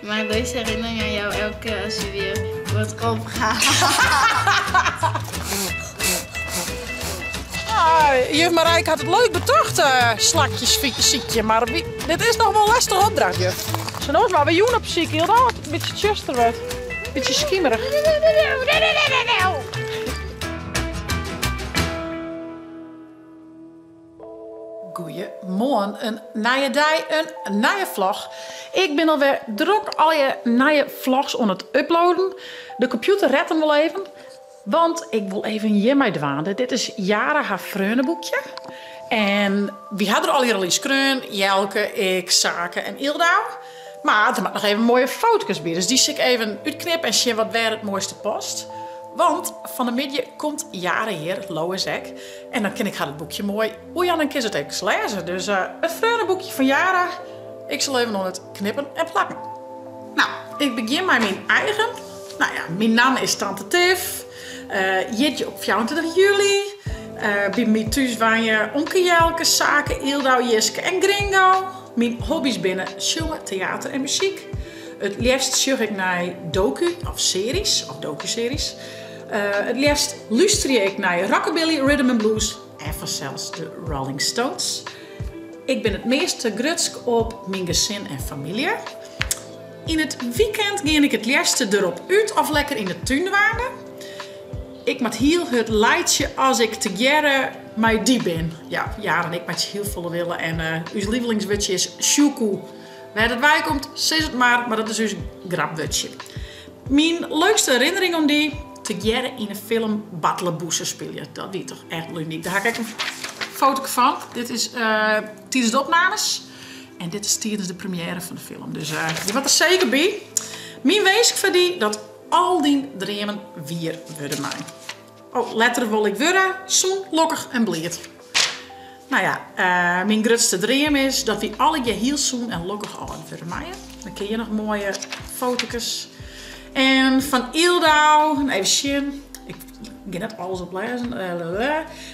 Mijn leukste herinnering aan jou elke keer als je weer wordt opgehaald. Ah, juf Marijke hat it leuk betocht, eh, slakjes sykje, mar dit is noch wol in lestige opdracht, juf. Sa no mar we jûn op syk, hielendal as it in bytsje tsjuster wurdt. Bytsje skimerich. Goeiemoarn, in nije dei, in nije vlog. Ik bin alwer drok allegear nije vlogs oan it uploaden. De kompjûter ret him wol even, want ik wol even hjirmei dwaande. Dit is Yara har freoneboekje. En wy ha der allegear al yn skreaun, Jelke, ik, Sake en Yldau. Mar der moat noch even moaie foto's by, dus dy sil ik even útknippe en sjen wat wêr it moaiste past. Want fan 'e middei komt Yara hjir, Lois ek. En dan kin ik har it boekje moai oerjaan en kin se it efkes lêze. Dus it freoneboekje fan Yara, ik sil even oan it knippen en plakken. No, ik begjin mei myn eigen. No ja, myn namme is Tante Tif. Jierdei op 24 july. By my thús wenje omke Jelke, Sake, Yldau, Jiske en Gringo. Myn hobby's binne sjonge, teater en muzyk. It leafst sjoch ik nei doku of series, of dokuseries. It leafst lústerje ik nei rockabilly, rhythm and blues en fansels de Rolling Stones. Ik bin it measte grutsk op myn gesin en famylje. Yn it weekend gean ik it leafste derop út of lekker yn de tún dwaande. Ik moat hiel hurd laitsje as ik tegearre mei dy bin. Ja, Yara en ik meitsje hiel folle wille en ús lievelingswurdsje is sjoekoe. Wêr't it wei komt, sis it mar, mar dat is ús grapwurdsje. Myn leukste herinnering oan dy, tegearre yn 'e film Bartleboese spylje. Dat wie toch echt wol unyk. Dêr ha ik ek in fotoke fan. Dit is tidens de opnames en dit is tidens de première fan de film. Dus dy moat der seker by. Myn winsk foar dy, dat al dyn dreamen wier wurde mei. Oh, letter wol ik wurde, sûn, lokkich en bliid. No ja, myn grutste dream is dat wy allegear hiel sûn en lokkich âld wurde meie. Dan kin hjir noch moaie fotokes. En fan Yldau, even sjen, ik gean net alles oplêzen.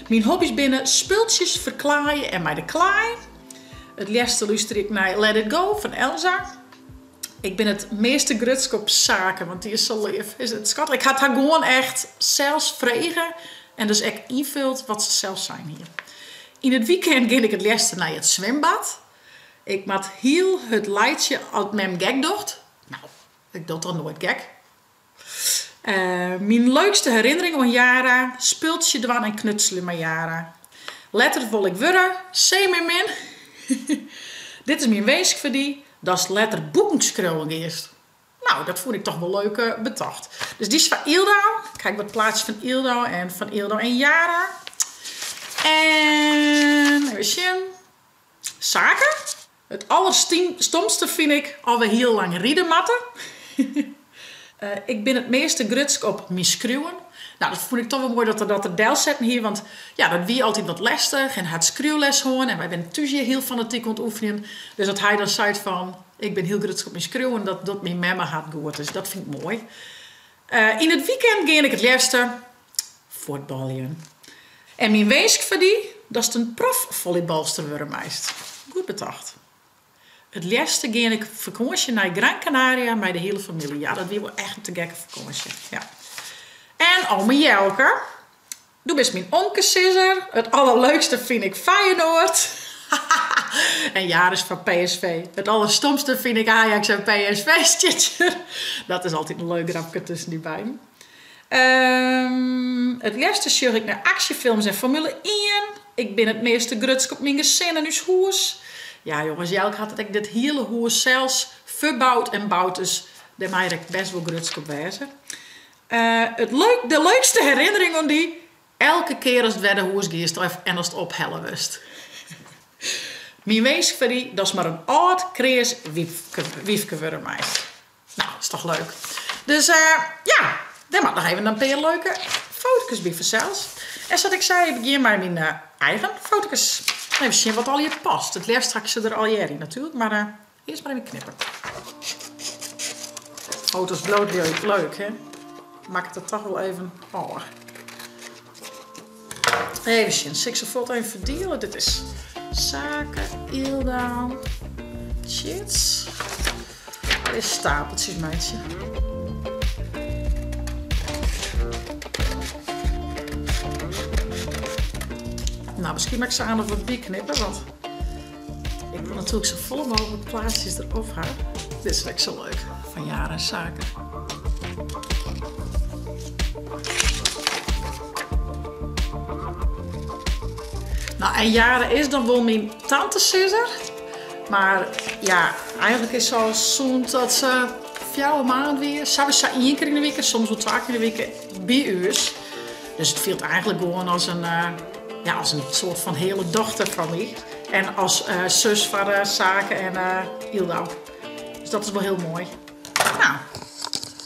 Myn hobby's binne spultsjes, ferklaaie en mei de klaai. It leafste lústerje ik nei Let It Go fan Elsa. Ik bin it measte grutsk op Sake, want dy is sa leaf. Is it skatlik? Ik ha it har gewoan echt sels frege en dus ek ynfuld wat se sels sein hie. Yn it weekend gean ik it leafste nei it swimbad. Ik moat hiel hurd laitsje as mem gek docht. No, ik doch toch noait gek. Myn leukste herinnering oan Yara, spultsje dwaan en knutselje mei Yara. Letter wol ik wurde, seemearmin. Dit is myn winsk foar dy, datst letter boeken skriuwen giest. No, dat fûn ik toch wol leuk betocht. Dus dy is foar Yldau. Ik ha ek wat plaatsjes fan Yldau en fan Yldau en Yara. En even sjen. Sake. It allerstomste fyn ik as we hiel lang ride moatte. Ik bin it measte grutsk op myn skriuwen. No, dat fûn ik toch wol moai dat er dat der delsetten hie, want ja, dat wie altyd wat lestich en hat skriuwles hân en wy binne thús hjir hiel fanatyk oan it oefenjen. Dus dat hy dan seit fan, ik bin hiel grutsk op myn skriuwen, dat docht myn memme hart goed. Dus dat fyn ik moai. Yn it weekend gean ik it leafste fuotbaljen. En myn winsk foar dy, datst in proffollybalster wurde meist. Goed betocht. It leafste gean ik fakânsje nei Gran Canaria mei de hiele famylje. Ja, dat wie wol echt in te gekke fakânsje. Ja. En ome Jelke, do bist myn omkesizzer. It allerleukste fyn ik Feyenoord. En Yara is foar PSV. It allerstomste fyn ik Ajax en PSV, stiet hjir. Dat is altyd in leuk grapke tusken dy beiden. It leafste sjoch ik nei aksjefilms en Formule ien. Ik bin it measte grutsk op myn gesin en ús hûs. Ja jonges, Jelke hat it ek dit hiele hûs sels ferboud en boud, dus dêr mei er ek bêst wol grutsk op wêze. It leuk, de leukste herinnering oan dy, elke kear ast wer nei hûs giest en ast ophelle wurdst. Myn winsk foar dy, datst mar in âld kreas wyfke wurde meist. No, is toch leuk. Dus ja, dêr moat noch even in pear leuke fotokes by fansels. En sa't ik sei, ik begjin mei myn eigen fotokes. Even sjen wat allegear past. It leafst ha ik se der allegear yn natuerlik, mar earst mar even knippe. Foto's bliuwt leuk, hè? Makket it toch wol even ôf. Even sjen, sil ik se fuort even ferdiele? Dit is Sake, Yldau, Tjits. Allegear stapeltsjes meitsje. Nou, miskien moat ik se noch wat byknippe, want ik wol natuerlik sa folle mooglik plaatsjes derop ha. Dit is ek sa leuk, fan Jara en Sake. Nou, en Jara is dan wol myn tantesizzer. Mar ja, eigentlik is se al sûnt dat se fjouwer maand wie, sawiesa ien kear yn de wike, soms wol twa kear yn de wike by ús. Dus it fielt eigentlik gewoan as in, ja, as in soart fan heale dochter fan my. En as sus foar Sake en Yldau. Dus dat is wol hiel moai. Nou,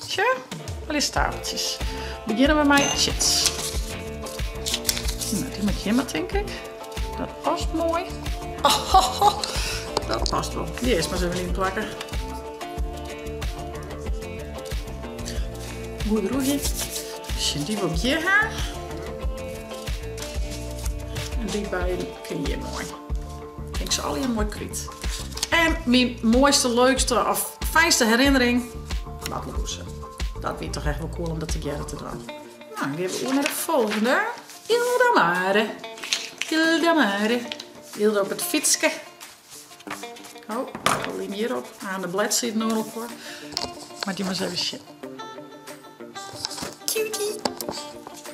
sjoch, allegear stapeltsjes. Begjinne we mei Tsjits. Nou, dy moat hjir mar, tink ik. Dat past moai. Oh, dat past wol. Dy earst mar ris even ynplakke. Goed roegje. Sjen, dy wol ik hjir ha. En dy beiden kin hjir moai. Kin ik se allegear moai kwyt. En myn moaiste, leukste of fijnste herinnering, Badloze. Dat wie toch echt wol cool om dat tegearre te dwaan. Nou, dan gean we oer nei de folgjende. Hilda Mare. Hilda Mare. Hilda op it fytske. Oh, ik lym hjir op. Aan de bledsiden oan elkoar. Moat je mar ris even sjen. Cutie.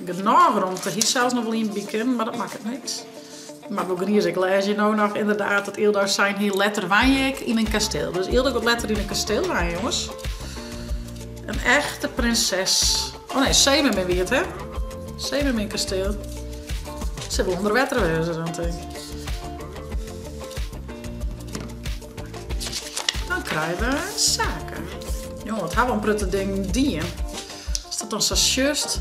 Genôch romte. Hie sels noch wol ien by kinnen, mar dat makket niks. Mar wol griis, ik lês hjir no noch ynderdaad dat Yldo sein hie, letter wenje ik yn in kasteel. Dus Yldo giet letter yn in kasteel wenje, jonges. In echte prinses. Oh nee, seemearmin wie it, hè? Seemearminkasteel. Sil wol ûnder wetter wêze dan, tink ik. Dan krije we Sake. Jonge, wat ha we in protte dingen dien. Is dat dan sa sjochst?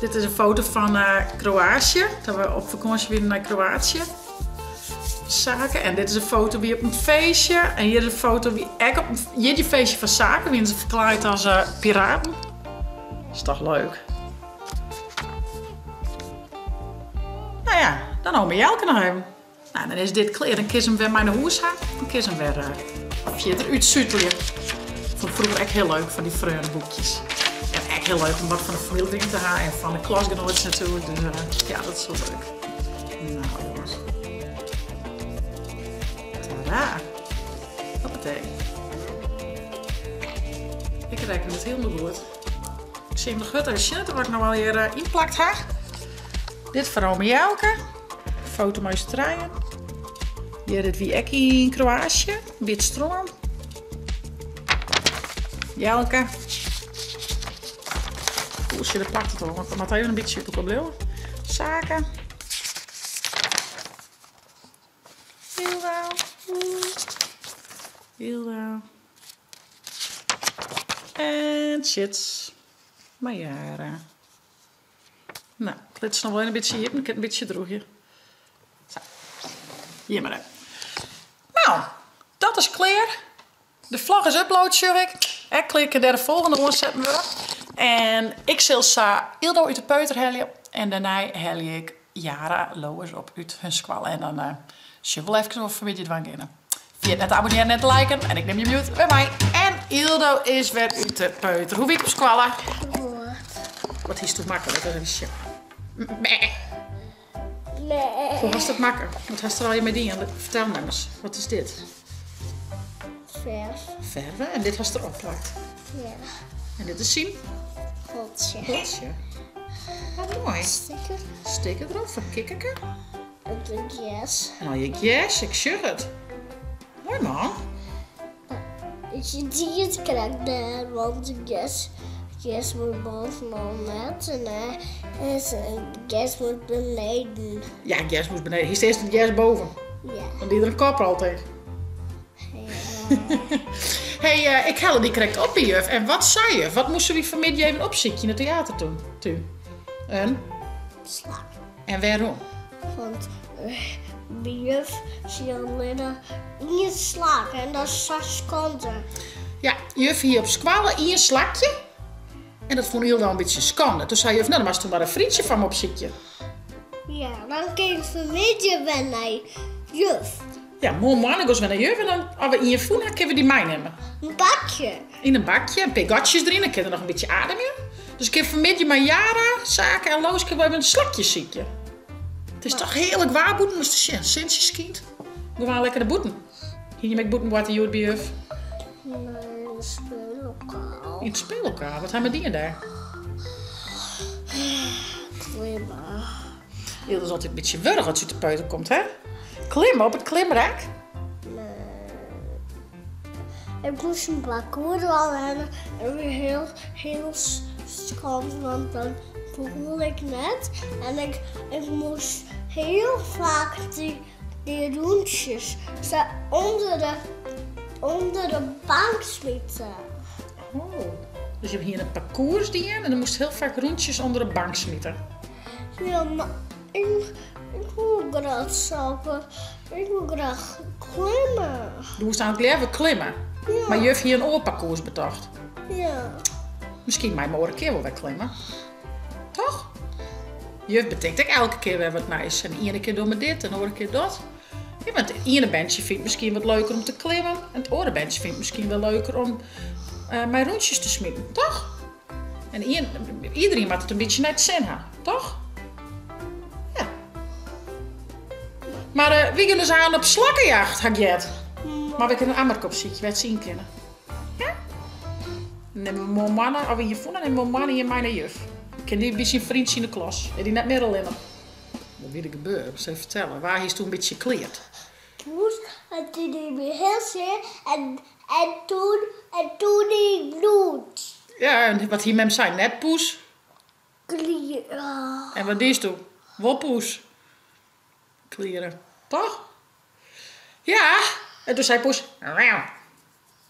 Dit is in foto fan Kroatië. Dat we op fakânsje wienen nei Kroatië. Sake. En dit is in foto wie op in feestje. En hjir is in foto wie ek op in jierdeifeestje fan Sake. Wienen se ferklaaid as piraten. Is toch leuk? Nou ja, dan ome Jelke noch even. Nou, dan is dit klear. Dan kin se him wer mei nei hûs ha. Dan kin se him wer fierder útsutelje. Fûn ik froeger ek hiel leuk fan dy freoneboekjes. En ek hiel leuk om wat fan de famylje te ha en fan de klasgenoatsjes natuerlik. Dus ja, dat is wol leuk. Nou jonges. Tada. Hoppatee. Ik rekken it hielendal goed. Ik sil him noch hurd even sjen wat ik no allegear ynplakt ha. Dit foar ome Jelke. Foto mei ús trijen. Hjir, dit wie ek yn Kroatië, by it strân. Jelke. Oeh, sjoch, dêr plakt it al. Ik moat even in bytsje út elkoar bliuwe. Sake. Hilda. Hilda. En Tsjits. Mayara. Nou, ik lit se noch wol even in bytsje iepen, ik kin it in bytsje drûgje. Sa. Hjir mar even. Nou, dat is klear. De vlog is upload, sjoch ik. Ek klear, kin dêr de folgjende oansetten wurde. En ik sil sa Yldo út de peuter helje en dêrnei helje ik Yara Lois op út hun skoalle. En dan uh, sjoch wol efkes wat we fanmiddei dwaan kinne. Ferjit net te abonnearjen en te liken. En ik nim jim hjoed wer mei. En Yldo is wer út de peuter. Hoe wie it op skoalle? Goed. Wat hiest makke? Lit even sjen. Hoe hast dat makke? Wat hast der allegear mei dien? Fertel my ris. Wat is dit? Verf. Ferve. En dit hast der opplakt? Ja. En dit is syn? Potsje. Potsje. Wat moai. Sticker. Sticker derop fan kikkerke. En de gers. En al je gers, ik sjoch it. Moai man. Je ziet het krekt daar, want de gers, gers moet bovenal net en de gers moet beneden. Ja, gers moet beneden. Hier steeds de gers boven. Ja. Want die er een kop altijd. Ja. Hey, ik helle dy krekt op by juf. En wat sei juf? Wat moasten wy fanmiddei even opsykje yn it teater toen? Een? Slak. En wêrom? Want by juf sil allinne ien slak en dat is sa skande. Ja, juf hie op skoalle ien slakje en dat fûn Yldo in bytsje skande. Toen sei juf, no dan moatsto mar in friedsje foar my opsykje. Ja, dan kin ik fanmiddei wer nei juf. Ja, moarn moarn gost wer nei juf en dan as we ien fûn ha, kinne we dy meinimme. In bakje. Yn in bakje, in pear gatsjes deryn, dan kin er noch in bytsje ademje. Dus ik kin fanmiddei mei Yara, Sake en Looske wol even in slakje sykje. It is toch hearlik waar bûten, moatst sjen, sintsje skynt. Gewoan lekker nei bûten. Hiene jim ek bûten boarte hjoed by juf? Nee, yn it speellokaal. Yn it speellokaal? Wat ha jim dien dêr? Klimme. Hilde is altyd in bytsje wurch as se út de peuter komt, hè? Klimme op it klimrek? Nee. Ik moast in parcours dwaan en it wie hiel, hiel spannend, want dan foel ik net. En ik, ik moast hiel faak dy, dy rûntsjes sa ûnder de, ûnder de bank smite. Oh, dus je hiene in parcours dien en dan moast hiel faak rûntsjes ûnder de bank smite. Ja, mar ik, ik woe graach stappen. Ik woe graach klimme. Do woest eigentlik leaver klimme? Ja. Mar juf hie in oar parkoers betocht? Ja. Miskien mei we oare kear wol wer klimme. Toch? Juf betinkt ek elke kear wer wat nijs. En de iene kear dogge we dit en de oare kear dat. Ja, want it iene berntsje fynt miskien wat leuker om te klimmen en it oare berntsje fynt miskien wer leuker om mei rûntsjes te smiten, toch? En ien, iederien moat it in bytsje nei it sin ha, toch? Ja. Mar uh, wy gean dus aan op slakkejacht, ha ik heard. Mar we kinne in ammerke opsykje wêr't se yn kinne. Ja? Dan nimme we moarn moarn, as we ien fûn, dan nimme we moarn ien mei nei juf. Kin dy by syn freontsje yn de klas. Is dy net mear allinnich. Wat wie der gebeurd? Moatst even fertelle. Wa hiest toen in bytsje kleard? Poes, en toen die me heel sear en, en toen, en toen die ik bloed. Ja, en wat hie mem sein? Net poes? Klieren. En wat diest doe? Wol poes. Klieren. Toch? Ja, en toen sei poes...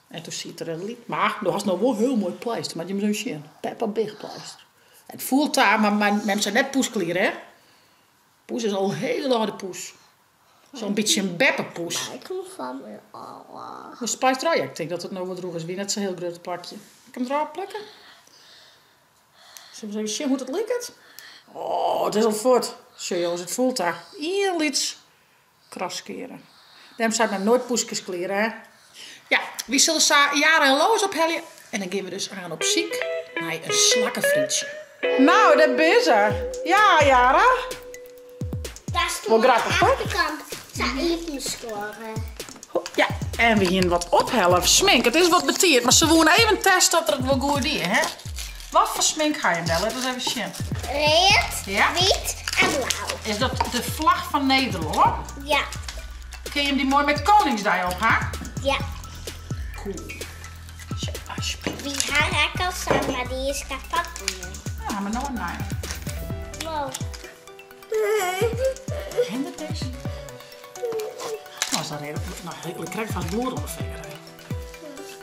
En toen siet der in lyt, mar do hast no wol hiel moai pleister, moat jim ris even sjen. Peppa Big pleister. It foel ta, mar mem sei net poesklier, hè? Poes is al in hiele âlde poes. Zo'n bytsje in beppepoes. Ik kom van mijn alle. Moest pleister al? Ja, ik tink dat it no wat droech is. Wie net sa'n hiel grut plakje. Ik hem derôf plukke? Zullen we eens even sjen hoe't it liket? Oh, it is al fuort. Sjoch jonges, it foel ta. Ien lyts kraskere. Dêrom seit men noait poeskes klear, hè? Ja, wy sille sa Jara en Lois ophelje en dan gean we dus aan op syk nei in slakkefrientsje. Nou, dêr binne se. Ja, Jara. Wol grappich, toch? Sa iepen skuorre. Ja, en we hienen wat ophelle smink. It is wat betiid, mar se woene even teste oft er it wol goed die, hè? Wat foar smink ha jim dêr? Lit ús even sjen. Read, Ja? wyt en blau. Is dat de flach fan Nederlân? Ja. Kin jim dy moai met Koningsdei op ha? Ja. Cool. Sjoch, alsjeblieft. Wy ha ek al sa'n, mar dy is kapot gien. Ja, ha we no in nije. Wow. Hindert is. Nou, is dat redelijk. Nou, ik krijg vast bloed om de vinger. hè.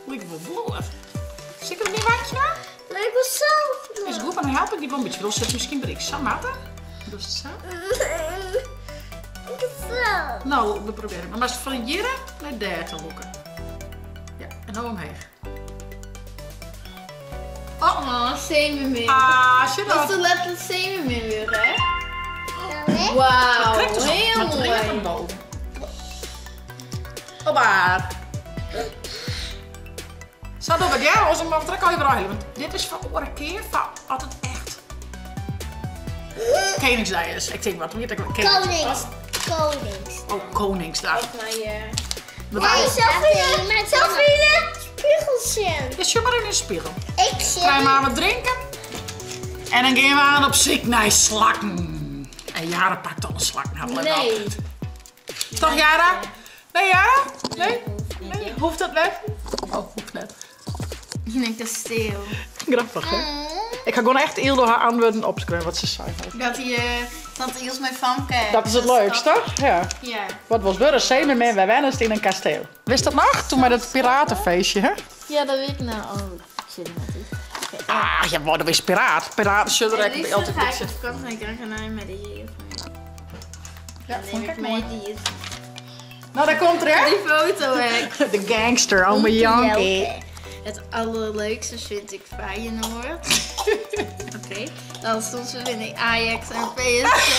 Lijkt wel bloed. Zit ik er niet wandje aan? Lijkt wel zo. Is goed, maar dan help ik die wel een beetje. Dan zit misschien breek. Zo, Marten. Doe het zo. Zo. Nou, we proberen. Maar als het van hier naar daar te lokken. Ja, en dan omheeg. Oh, oh zeemeermin. Ah, shit Dat is dat. de letterlijk zeemeermin weer, hè? Nou, Wauw, Trekt dus op, heel maar trekt mooi. hem boven. Hoppa. Zo doen we het, ja? Als hem trek al je weer Want dit is voor oren keer van altijd echt Koningsdag is. Ik denk wat, hoe heet dat? Konings. Konings. Oh, Koningsdag. Of nou je... Wat Nee, is- zoveel, zoveel spiegels in. Ja, zoek maar in de spiegel. Ik zie Krijg maar wat drinken. En dan gaan we aan op zoek naar slakken. En Jara pakt alle slakken. Nou, let Nee. op. Toch Jara? Nee Jara? Nee? Nee? Hoeft dat net? Oh, hoeft net. In een kasteel. Grappig hè? Ik ga gewoon echt heel door haar antwoorden opschrijven wat ze zei. Dat die tante Iels mijn famke. Dat is het leukst, toch? Ja. Ja. Wat was weer een zeemeermin, wij wennen in een kasteel. Wist dat nog? Toen met het piratenfeestje, hè? Ja, dat weet ik nou. Oh, shit, wat is. Ah, ja, worden we eens piraat. Piraten zullen En er liefst altijd ga ik iets op vakantie naar Gran Canaria met die hier. Ja, vond ik Neem ook ik mooi. mee die is. Nou, daar komt er, hè? Die foto, hè. De gangster, ome Jankie. Het allerleukste vind ik Feyenoord. Oké. Dan soms vind ik Ajax en PSV.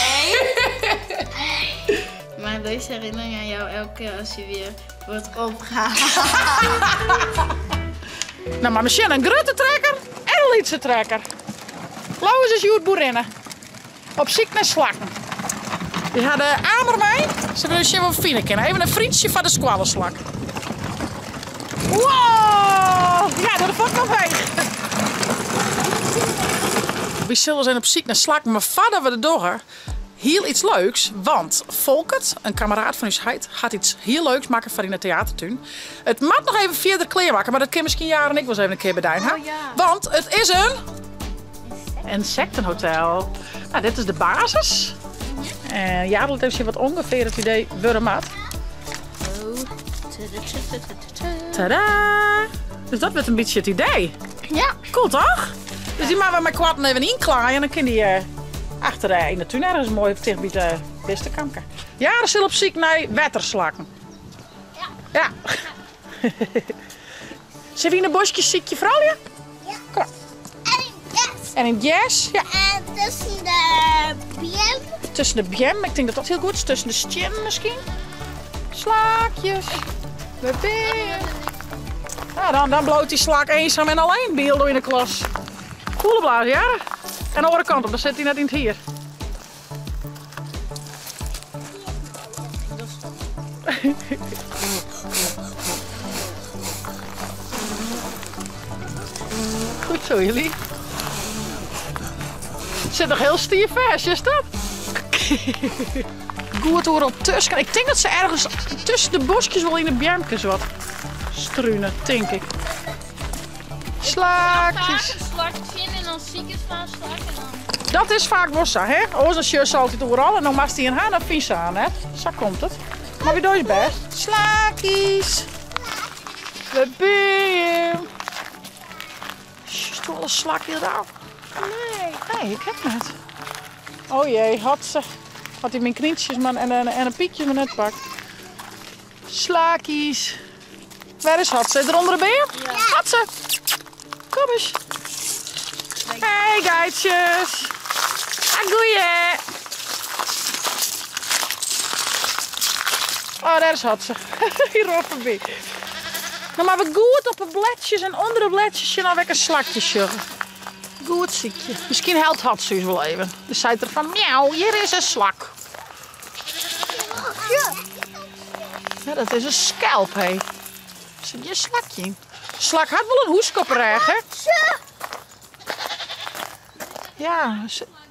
Mijn leukste herinnering aan jou elke keer als je weer wordt opgehaald. No, mar miskien in grutte trekker en in lytse trekker. Lois is hjoed boerinne. Op syk nei slakken. Wy ha de amer mei. Se willen sjen wat we fine kinne. Even in frientsje foar de skoalleslak. Wow! Ja, doe de fuotten omheech. Wy sille ris even op syk nei slakken, mar foardat we dat dogge, hiel iets leuks. Want Folkert, in kameraad fan ús heit, hat iets hiel leuks makke foar yn de teatertún. It moat noch even fierder klearmakke, mar dat kin miskien Jaren ek wolris even in kear bedijnen ha. Want it is in Insectenhotel. Nou, dit is de basis. En Jaren lit even sjen wat ûngefear it idee wurde moat. Tada! Dus dat wurdt in bytsje it idee. Ja. Cool toch? Dus dy moatte we mei koarten even ynklaaie en dan kin dy eh, achter eh, yn de tún ergens moai ticht by de bistekampke. Jaren sil op syk nei wetterslakken. Ja. Ja. Sille we yn de boskjes sykje froulju? Ja. Kom. En in jas. En in jas, ja. En tussen de beam. Tussen de beam, ik tink dat dat hiel goed is. Tussen de stiennen miskien. Slakjes. Wêr binne je? Nou, dan, dan bliuwt dy slak eenzaam en alleen by yn de klas. Koele blaas, ja. En de oare kant op, dan sit hy net yn it hier. Goed zo, jullie. Het zit nog heel stief vast, is dat? Goed oeral tusken. Ik tink dat se ergens tussen de boskjes wol yn de beamkes wat strunen, tink ik. Slakjes. Vaak in slak tsjin en dan sikest fan in slak en dan. Dat is faak wol sa, hè? Oars dan sjochst se altyd oeral en dan moatst ien ha en dan fynst se har net. Sa komt it. Mar wy dogge ús bêst. Slakies! Wêr binne jim? Sjochst al in slak hielendal? Nee. Nee, ik ek net. Oh jee, hat se. Hat hy myn knyntsjes mar en, en, en de pykjes mar net pakt. Slakies. Wêr is Hotse? Is er ûnder de beam? Ja. Hotse! Kom eens. Hey geitsjes. Agoeie. Oh, dêr is Hotse. Hy rôp foarby. No mar we goed op de bledsjes en ûnder de bledsjes sjen oft we ek in slakje sjogge. Goed sykje. Miskien helpt Hotse ús wol even. Dan seit er fan miauw, hjir is in slak. Ja, dat is in skelp, hé. Der sit gjin slakje yn. Slak hat wol in hoeske op 'e rêch, hè? Ja,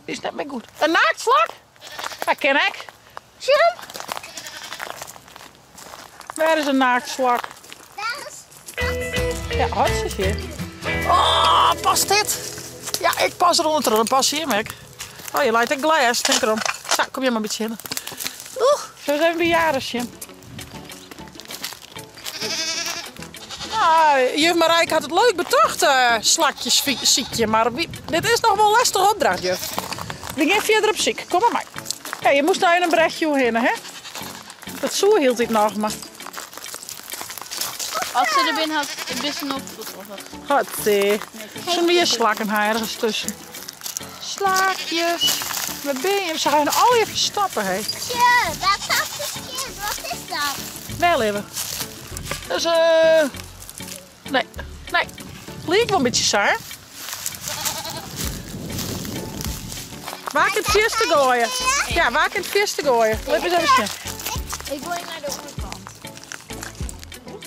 is net mear goed. In naaktslak? Dat kin ek. Wêr is in naaktslak? Ja, Hotse is hjir. Oh, past dit? Ja, ik pas der ûnder, dan pas jim ek. Oh, je leit ek glês, tink derom. Sa, kom jim mar in bytsje hinne. Oeh, zullen we even by Jaren sjen? Nou, juf Marijke hat it leuk betocht, eh, slakjes sykje, mar dit is noch wol in lestige opdracht, juf. We gean fierder op syk. Kom mar mei. Ja, je moast nei in brechje oerhinne, hè? Dat soe hieltyd noch, mar... As se der binne, hat it bisten opfoed of wat? Hatsé. Soene we hjir slakken ha ergens tusken? Slakjes. Wêr binne jim? Se ha hun allegear ferstoppe, hé. Tje, dat is ferkeard. Wat is dat? Wêr leave? Dus eh. Nee, nee. Liek wol in bytsje sa, hè? Waar kin it fierste goaie? Ja, waar kin it fierste goaie? Lit ús even sjen. Ik goai nei de oare kant.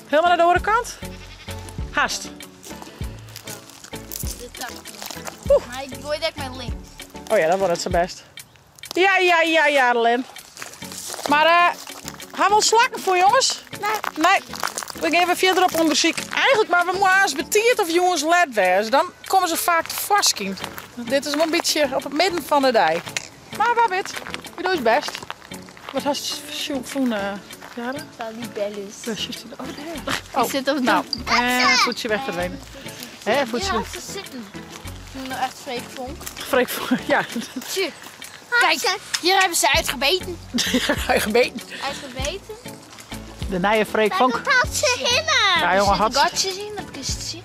Helemaal nei de oare kant? Hast. De tak. Oeh. Mar ik goai dêr mei links. Oh ja, dat wol net sa bêst. Ja, ja, ja, ja, Len. Mar eh, ha we al slakken foar jonges? Nee. Nee. We gean wer fierder op ûndersyk. Eigenlik moatte we moarns betiid of jûns let wêze. Dan komme se faak tefoarskyn. Dit is wol in bytsje op it midden fan de dei. Mar wa wit, wy dogge ús bêst. Wat hast fûn, Jara? Libelles. Waar zit die? Oh, daar. Oh, Ik zit op de- Nou, en voetje weg verdwenen. Hè, voetje Ja, weg. ze zitten. Toen nou echt Freek Vonk. Freek Vonk, ja. Tje. Kijk, hier hebben ze uitgebeten. Gebeten. Uitgebeten. De nije Freek Vonk. Dat had ze hinnen. Ja, jongen, had ze. Gatjes in, dat kun je zien.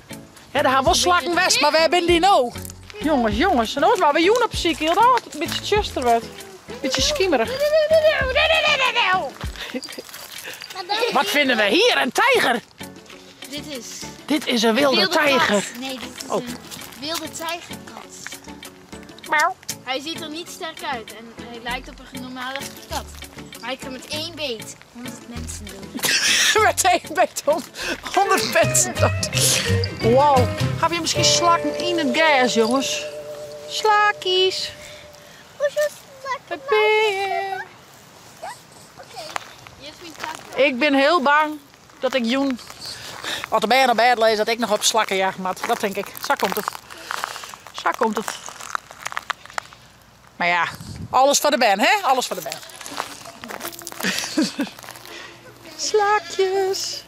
Ja, daar hebben wel slakken west, maar waar ben die nou? Jongens, jongens. En dan maar we joen op ziek, heel dat het een beetje tjuster werd. Beetje skimerig. Wat vinden we hier? Een tijger! Dit is... Dit is een wilde, wilde tijger. Kat. Nee, dit is Oh. een wilde tijgerkat. Miauw. Hij ziet er niet sterk uit en hij lijkt op een normale kat. Maar hij kan met één beet 100 mensen dood. Met één beet 100 mensen dood. Wow. Heb je misschien slakken in het gas, jongens? Slakies. Hoezo slak? Waar ben je? Oké. Hier is mijn kat. Ik ben heel bang dat ik Joen, als de bed op bed lees, dat ik nog op slakkenjacht moet. Dat denk ik. Zo komt het. Zo komt het. Maar ja, alles voor de ben, hè? Alles voor de ben. Slakjes.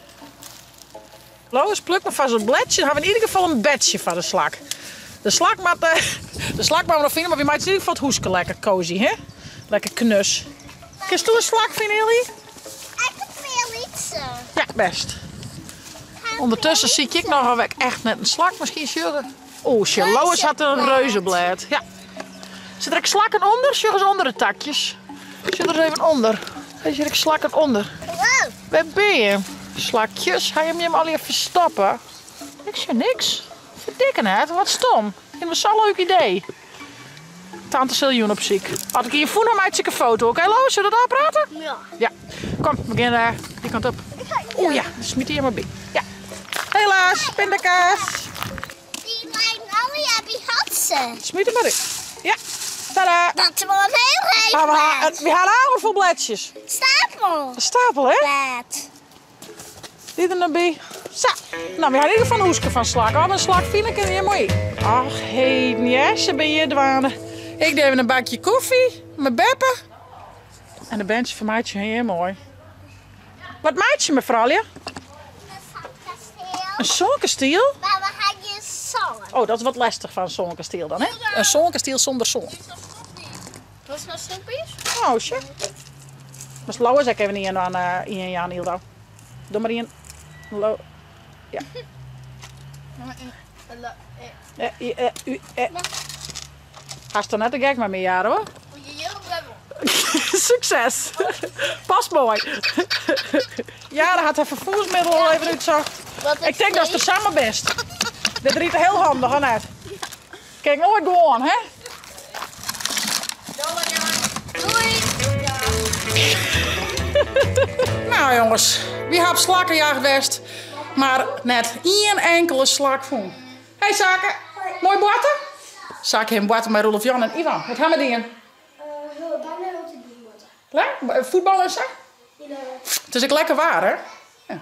Lois, pluk maar vast een bledje. Dan hebben we in ieder geval een bedje van de slak. De slak moet, de slak moet we nog vinden, maar we maken in ieder geval het hoeske lekker cozy, hè? Lekker knus. Kun je een slak vinden, Ellie? Ik heb veel iets. Ja, best. Ondertussen zie ik nog een echt net een slak misschien sjuggen. Oh, Lois had een reuzenblad. Ja. Zit er ook slakken onder? Sjuggen ze onder de takjes. Zit er eens even onder. Er zit ook slakken onder. Wow. Waar ben je? Slakjes, ga je hem al even verstoppen? Ik zie niks. Verdikken het, wat stom. Ik vind het zo'n leuk idee. Tante Siljoen op ziek. Had ik hier voelen, maak ik een foto. Oké, Lois, zullen we daar praten? Ja. Ja. Kom, we beginnen daar. Die kant op. Oeh ja, smiet hier maar bij. Ja. Helaas, pindakaas. Die lijkt nou ja, die had ze. Smiet hem maar in. Ja. Tada. Dat is wel een heel Maar we, heet ha we halen al vol bladjes. Stapel. Een stapel, hè? Blad. Die er nog bij. Zo. Nou, we gaan in ieder geval een hoeske van slak. Oh, een slak vind ik hier mooi. Ach, heden, ja, ze ben je dwaande. Ik deed even een bakje koffie met Beppe. En de bandje van maatje heel mooi. Wat maat je, mevrouw? Ja? Een zandkasteel. Een zonkasteel? Maar we gaan je zon. Oh, dat is wat lastig van een zonkasteel dan, hè? Een zonkasteel zonder zon. Wat is nou snoepjes? Oh, shit. Maar Lois ik even niet aan in Jan Hildo. Doe maar in. Lo. Ja. I, U, E. Haast er net de gek met me jaren hoor. Succes. Pas mooi. Ja, daar had hij vervoersmiddel al even uitzocht. Ik denk dat is er samen best. Dit riet heel handig aan uit. Kijk nooit gewoon, hè? Doei! Nou jongens, wie had slakkenjacht best, maar net één enkele slak voen. Hey Sake, mooi boaten? Sake hem boaten met Roelof Jan en Ivan. Wat gaan we doen? Bijna op de boer. Voetbal en zo? Het is ook lekker waar, hè? Ja.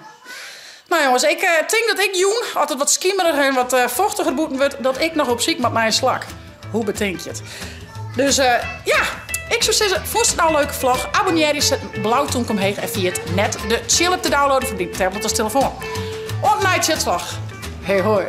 Nou jongens, ik denk dat ik jong, altijd wat skimeriger en wat vochtiger boeten wordt, dat ik nog op ziek met mijn slak. Hoe bedenk je het? Dus ja, ik zou zeggen, vond het nou een leuke vlog? Abonneer je, zet een blauw tonk omheen en via het net de chill op te downloaden voor die tablet als telefoon. Op naar je vlog. Hey hoi.